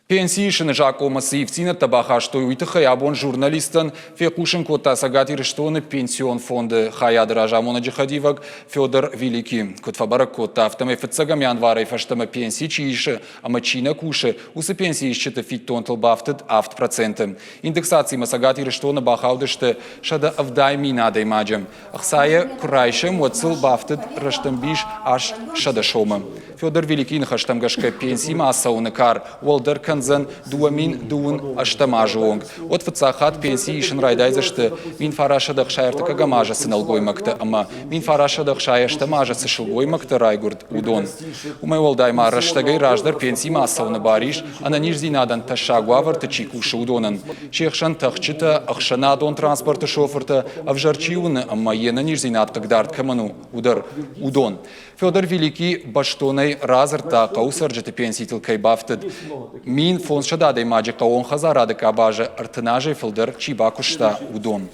Пенси исыны закъонмӕ цы ивддзинӕдтӕ бахастой, уый тыххӕй абон журналисттӕн фехъусын кодта Цӕгат Ирыстоны пенсион фонды хайады разамонӕджы хӕдивӕг Федор Великий. Куыд фӕбӕрӕг кодта, афтӕмӕй фыццӕгӕм январӕй фӕстӕмӕ пенси чи исы ӕмӕ чи нӕ кусы, уыцы пенсиисджыты фиддонтыл бафтыд 7%. Индексацимӕ Цӕгат Ирыстоны бахаудысты 170 000 адӕймаджы. Ӕхцайӕ куы райсӕм, уӕд сыл бафтыд рӕстӕмбис 800 сомы. Федор Великийы ныхӕстӕм гӕсгӕ пенсимӕ ацӕуыны кар уӕлдӕр кӕндзӕн 2028 азы онг. Уӕд фыццаг хатт пенси исын райдайдзысты 1963 азы цы нӕлгоймӕгтӕ ӕмӕ 1968 азы цы сылгоймӕгтӕ райгуырд, уыдон. Уымӕй уӕлдай ма рӕстӕгӕй раздӕр пенсимӕ ацӕуыны бар ис, ӕнӕниздзинадӕн тӕссаг уавӕрты чи кусы, уыдонӕн. Се хсӕн тӕхджытӕ, ӕхсӕнадон транспорты шофыртӕ, ӕвзӕр чи уыны ӕмӕ йе нӕниздзинад хъыгдард кӕмӕн у, уыдон. Федор Великий бӕстонӕй радзырдта, хъӕуы цӕрджыты пенситыл кӕй бафтыд. 1500 адӕймаджы хъӕууон хӕдзарады къабазы 30 азӕй фылдӕр чи бакуыста, уыдон.